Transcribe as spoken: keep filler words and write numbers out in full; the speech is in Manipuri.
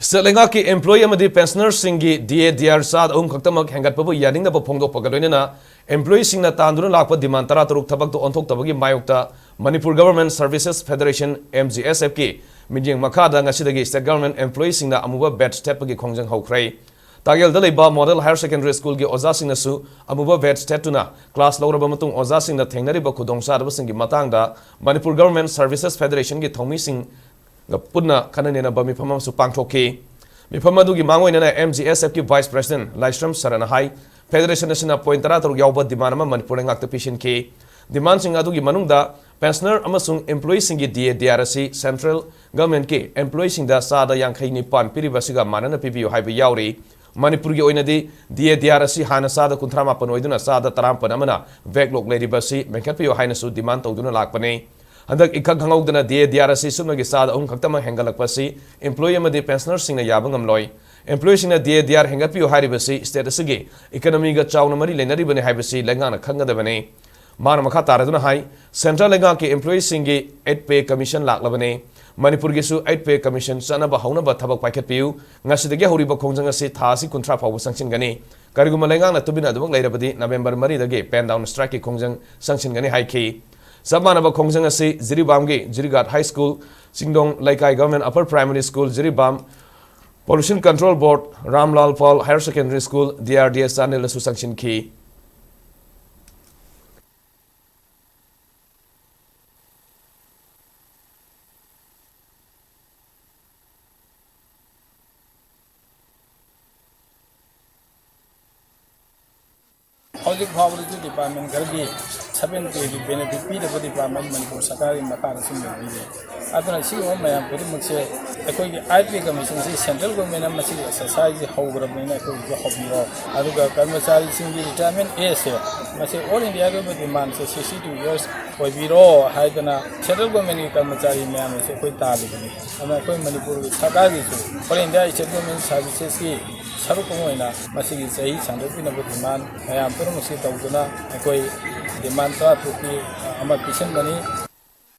ꯁꯦꯜ ꯂꯩꯉꯥꯛꯀꯤ employee ꯑꯃꯗꯤ pensionerꯁꯤꯡꯒꯤ D A D R ꯆꯥꯗ ꯑꯍꯨꯝ ꯈꯛꯇꯃꯛ ꯍꯦꯟꯒꯠꯄꯕꯨ ꯌꯥꯅꯤꯡꯗꯕ ꯐꯣꯡꯗꯣꯛꯄꯒ ꯂꯣꯏꯅꯅ employeeꯁꯤꯡꯅ ꯇꯥꯟꯗꯨꯅ ꯂꯥꯛꯄ demand ꯇꯔꯥꯇꯔꯨꯛ ꯊꯕꯛꯇ ꯑꯣꯟꯊꯣꯛꯇꯕꯒꯤ ꯃꯥꯌꯣꯛꯇ Manipur Government Services Federation, M G S F ꯀꯤ ꯃꯤꯠꯌꯦꯡ ꯃꯈꯥꯗ ꯉꯁꯤꯗꯒꯤ state government employeeꯁꯤꯡꯅ ꯑꯃꯨꯕ badge ꯊꯦꯠꯄꯒꯤ ꯈꯣꯡꯖꯪ ꯍꯧꯈ꯭ꯔꯦ꯫ ꯇꯥꯒꯦꯜꯗ ꯂꯩꯕ Model Higher Secondary Schoolꯒꯤ ꯑꯣꯖꯥꯁꯤꯡꯅꯁꯨ ꯑꯃꯨꯕ badge ꯊꯦꯠꯇꯨꯅ class ꯂꯧꯔꯕ ꯃꯇꯨꯡ ꯑꯣꯖꯥꯁꯤꯡꯗ ꯊꯦꯡꯅꯔꯤꯕ ꯈꯨꯗꯣꯡꯆꯥꯗꯕꯁꯤꯡꯒꯤ ꯃꯇꯥꯡꯗ Manipur Government Services Federationꯒꯤ ꯊꯧꯃꯤꯁꯤꯡ ꯄꯨꯟꯅ ꯈꯟꯅ ꯅꯩꯅꯕ ꯃꯤꯐꯝ ꯑꯃꯁꯨ ꯄꯥꯡꯊꯣꯛꯈꯤ꯫ ꯃꯤꯐꯝ ꯑꯗꯨꯒꯤ ꯃꯥꯡꯑꯣꯏꯅꯅ M G S Fꯀꯤ Vice President ꯂꯥꯏꯁ꯭ꯔꯝ ꯁꯔꯅ ꯍꯥꯏ, Federation ꯑꯁꯤꯅ point ꯇꯔꯥꯇꯔꯨꯛ ꯌꯥꯎꯕ demand ꯑꯃ ꯃꯅꯤꯄꯨꯔ ꯂꯩꯉꯥꯛꯇ ꯄꯤꯁꯤꯟꯈꯤ꯫ Demandꯁꯤꯡ ꯑꯗꯨꯒꯤ ꯃꯅꯨꯡꯗ pensioner ꯑꯃꯁꯨꯡ employeeꯁꯤꯡꯒꯤ D A D R ꯑꯁꯤ central governmentꯀꯤ employeeꯁꯤꯡꯗ ꯆꯥꯗ ꯌꯥꯡꯈꯩ ꯅꯤꯄꯥꯟ ꯄꯤꯔꯤꯕ ꯑꯁꯤꯒ ꯃꯥꯟꯅꯅ ꯄꯤꯕꯤꯌꯨ ꯍꯥꯏꯕ ꯌꯥꯎꯔꯤ꯫ ꯃꯅꯤꯄꯨꯔꯒꯤ ꯑꯣꯏꯅꯗꯤ D A D R ꯑꯁꯤ ꯍꯥꯟꯅ ꯆꯥꯗ ꯀꯨꯟꯊ꯭ꯔꯥ ꯃꯥꯄꯟ ꯑꯣꯏꯗꯨꯅ ꯆꯥꯗ ꯇꯔꯥꯃꯥꯄꯟ ꯑꯃꯅ backlog ꯂꯩꯔꯤꯕ ꯑꯁꯤ ꯃꯦꯟꯈꯠꯄꯤꯌꯨ ꯍꯥꯏꯅꯁꯨ demand ꯇꯧꯗꯨꯅ ꯂꯥꯛꯄꯅꯤ꯫ ꯍꯟꯗꯛ ꯏꯈꯛ ꯈꯪꯍꯧꯗꯅ D A D R ꯑꯁꯤ ꯁꯨꯞꯅꯒꯤ ꯆꯥꯗ ꯑꯍꯨꯝ ꯈꯛꯇꯃꯛ ꯍꯦꯟꯒꯠꯂꯛꯄ ꯑꯁꯤ employee ꯑꯃꯗꯤ pensionerꯁꯤꯡꯅ ꯌꯥꯕ ꯉꯝꯂꯣꯏ꯫ Employeeꯁꯤꯡꯅ D A D R ꯍꯦꯟꯒꯠꯄꯤꯌꯨ ꯍꯥꯏꯔꯤꯕꯁꯤ state ꯑꯁꯤꯒꯤ economyꯒ ꯆꯥꯎꯅ ꯃꯔꯤ ꯂꯩꯅꯔꯤꯕꯅꯤ ꯍꯥꯏꯕꯁꯤ ꯂꯩꯉꯥꯛꯅ ꯈꯪꯒꯗꯕꯅꯤ꯫ ꯃꯥꯅ ꯃꯈꯥ ꯇꯥꯔꯗꯨꯅ ꯍꯥꯏ, central ꯂꯩꯉꯥꯛꯀꯤ employeeꯁꯤꯡꯒꯤ eighth pay commission ꯂꯥꯛꯂꯕꯅꯤ꯫ ꯃꯅꯤꯄꯨꯔꯒꯤꯁꯨ eighth pay commission ꯆꯠꯅꯕ ꯍꯧꯅꯕ ꯊꯕꯛ ꯄꯥꯏꯈꯠꯄꯤꯌꯨ꯫ ꯉꯁꯤꯗꯒꯤ ꯍꯧꯔꯤꯕ ꯈꯣꯡꯖꯪ ꯑꯁꯤ ꯊꯥ ꯑꯁꯤ ꯀꯨꯟꯊ꯭ꯔꯥ ꯐꯥꯎꯕ ꯆꯪꯁꯤꯟꯒꯅꯤ꯫ ꯀꯔꯤꯒꯨꯝꯕ ꯂꯩꯉꯥꯛꯅ ꯇꯨꯃꯤꯟꯅ ꯑꯗꯨꯃꯛ ꯂꯩꯔꯕꯗꯤ November ꯃꯔꯤꯗꯒꯤ pen down strikeꯀꯤ ꯈꯣꯡꯖꯪ ꯆꯪꯁꯤꯟꯒꯅꯤ ꯍꯥꯏꯈꯤ꯫ ꯆꯞ ꯃꯥꯟꯅꯕ ꯈꯣꯡꯖꯪ ꯑꯁꯤ ꯖꯤꯔꯤꯕꯥꯝꯒꯤ ꯖꯤꯔꯤꯒꯥꯠ High School, ꯆꯤꯡꯗꯣꯡ ꯂꯩꯀꯥꯏ Government Upper Primary School, Jiribam, Pollution Control Board, ꯔꯥꯝꯂꯥꯜ ꯄꯥꯜ Higher Secondary School, D R D S ꯆꯥꯟꯗꯦꯜꯗꯁꯨ ꯆꯪꯁꯤꯟꯈꯤ꯫ ꯍꯧꯖꯤꯛ ꯐꯥꯎꯕꯗꯁꯨ department ꯈꯔꯗꯤ seven payꯒꯤ benefit ꯄꯤꯗꯕ department ꯃꯅꯤꯄꯨꯔ ꯁꯔꯀꯥꯔꯒꯤ ꯃꯈꯥꯗ ꯁꯨꯝ ꯂꯩꯔꯤꯌꯦ꯫ ꯑꯗꯨꯅ ꯁꯤꯒꯨꯝꯕ ꯃꯌꯥꯝ ꯈꯨꯗꯤꯡꯃꯛꯁꯦ ꯑꯩꯈꯣꯏꯒꯤ eighth pay commissionꯁꯤ central governmentꯅ ꯃꯁꯤꯒꯤ exerciseꯁꯤ ꯍꯧꯈ꯭ꯔꯕꯅꯤꯅ ꯑꯩꯈꯣꯏꯒꯤꯁꯨ ꯍꯧꯕꯤꯔꯣ꯫ ꯑꯗꯨꯒ ꯀꯔꯃꯆꯥꯔꯤꯁꯤꯡꯒꯤ retirement ageꯁꯦ ꯃꯁꯤ all Indiaꯒꯤ ꯑꯣꯏꯕ demandꯁꯦ sixty two years ꯑꯣꯏꯕꯤꯔꯣ ꯍꯥꯏꯗꯅ central governmentꯀꯤ ꯀꯔꯃꯆꯥꯔꯤ ꯃꯌꯥꯝ ꯑꯁꯤ ꯑꯩꯈꯣꯏ ꯇꯥꯜꯂꯤꯕꯅꯤ꯫ ꯑꯗꯨꯅ ꯑꯩꯈꯣꯏ ꯃꯅꯤꯄꯨꯔꯒꯤ ꯁꯔꯀꯥꯔꯒꯤꯁꯨ all India state government servicesꯀꯤ ꯁꯔꯨꯛ ꯑꯃ ꯑꯣꯏꯅ ꯃꯁꯤꯒꯤ ꯆꯍꯤ ꯁꯥꯡꯗꯣꯛꯄꯤꯅꯕ demand ꯃꯌꯥꯝ ꯄꯨꯝꯅꯃꯛꯁꯤ ꯇꯧꯗꯨꯅ ꯑꯩꯈꯣꯏ demand ꯇꯔꯥꯇꯔꯨꯛꯀꯤ ꯑꯃ ꯄꯤꯁꯤꯟꯕꯅꯤ꯫